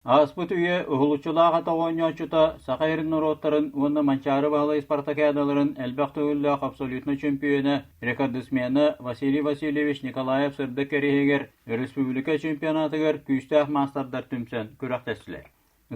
Ааспыт үйэ уһулуччулаах атах оонньооччута Саха сирин норуоттарын уонна Манчаары Баһылай спартакиадаларын элбэх төгүллээх абсолютнай чөмпүйүөнэ, рекордсмена Василий Васильевич Николаев сырдык кэриэһигэр өрөспүүбүлүкэ чемпионатыгар күүстээх маастардар түмсэн күрэхтэстилэр.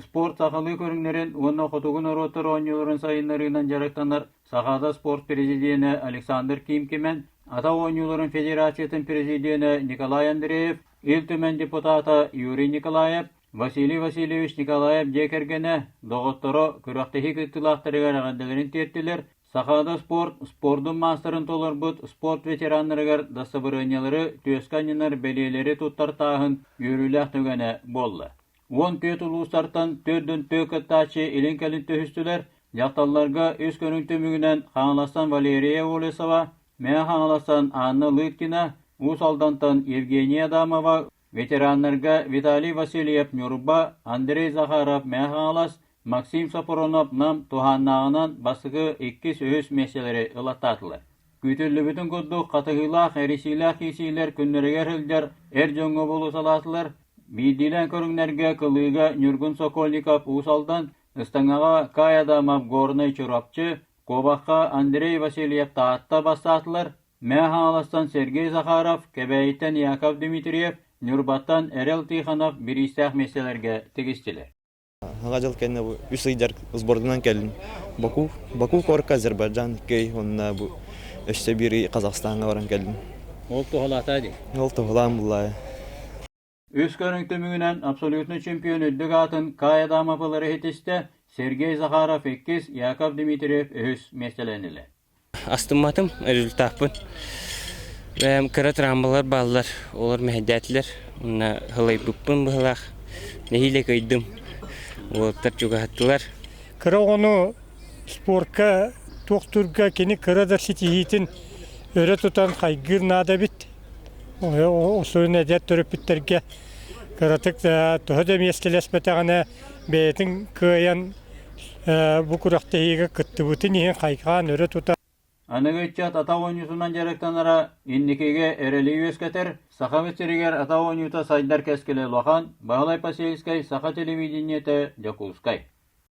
Спорт сахалыы көрүҥнэрин уонна хотугу норуоттар оонньууларын сайыннарыынан дьарыктанар Сахаада спорт президенэ Александр Кимкимэн, атах оонньууларын федерациятын президенэ Николай Андреев, Ил Түмэн депутата Юрий Николаев, Василий Васильевич Николаев дьиэ кэргэнэ, доҕотторо күрэхтэһии кыттыылаахтарыгар эҕэрдэлэрин тиэртилэр, Сахаада спорт спордун маастарын толорбут спорт ветераннарыгар дастабырыанньалары, түөскэ анньынар бэлиэлэри туттартааһын үөрүүлээх түгэнэ буолла. 14 улуустартан 44 кыттааччы илин-кэлин түһүстүлэр. Дьахталларга үс көрүҥ түмүгүнэн Хаҥаластан Валерия Олесова, Мэҥэ Хаҥаластан Анна Лыткина, Уус Алдантан Евгения Адамова, ветераннарга Виталий Васильев Ньурба, Андрей Захаров Мэҥэ Хаҥалас, Максим Сопронов Нам туһааннааҕынан бастакы иккис-үһүс миэстэлэри ылаттаатылар. Күүтүллүбүтүн курдук хатыһыылаах, эрийсиилээх киирсиилэр күннэригэр сылдьар эр дьоҥҥо булусалаатылар. Биирдиилээн көрүҥнэргэ кылыыга Ньургун Сокольников Уус Алдан, ыстаҥаҕа Кай Адамов Горнай Чурапчы, куобахха Андрей Васильев Таатта бастаатылар. Мэҥэ Хаҥаластан Сергей Захаров, Кэбээйиттэн Яков Дмитриев, Ньурбаттан Эрэл Тихонов бириистээх миэстэлэргэ тигистилэр. Саҥа дьыл кэннэ бу үс ый сбордунан кэллим. Баку, Баку куоракка Азербайджан икки уонна бу өссө биир ый Казахстаҥҥа баран кэллим. Ол туһалаата дии. Ол туһалаан буллаайа. Үс көрүҥ түмүгүнэн абсолютнай чемпион үрдүк аатын Кай Адамов ылары иһитистэ, Сергей Захаров иккис, Яков Дмитриев үһүс миэстэлэннилэр. Астымматым результаппын. Бэйэм кыра травмалар бааллар, олор мэһэйдээтилэр. Уонна һылайбыппын быһыылаах. Нэһиилэ кыайдым. Уолаттар чугаһаттылар. Кыра оҕону спорка туохтуурга кини кыра да ситиһиитин өрө тутан хайгыыр наада эбит. Осуун эдэр төрөппүттэргэ кыратык төһө да миэстэлэспэтэҕинэ бэйэтин кыайан бу күрэхтэһиигэ кыттыбытын иһин хайҕаан өрө тута Аныгы ыччат атах оонньуутунан дьарыктанара инникигэ эрэли үөскэтэр, Сахабыт сиригэр атах оонньуута сайдар кэскилэ улахан, Баһылай Посельскай, Саха телевидениетэ, Дьокуускай.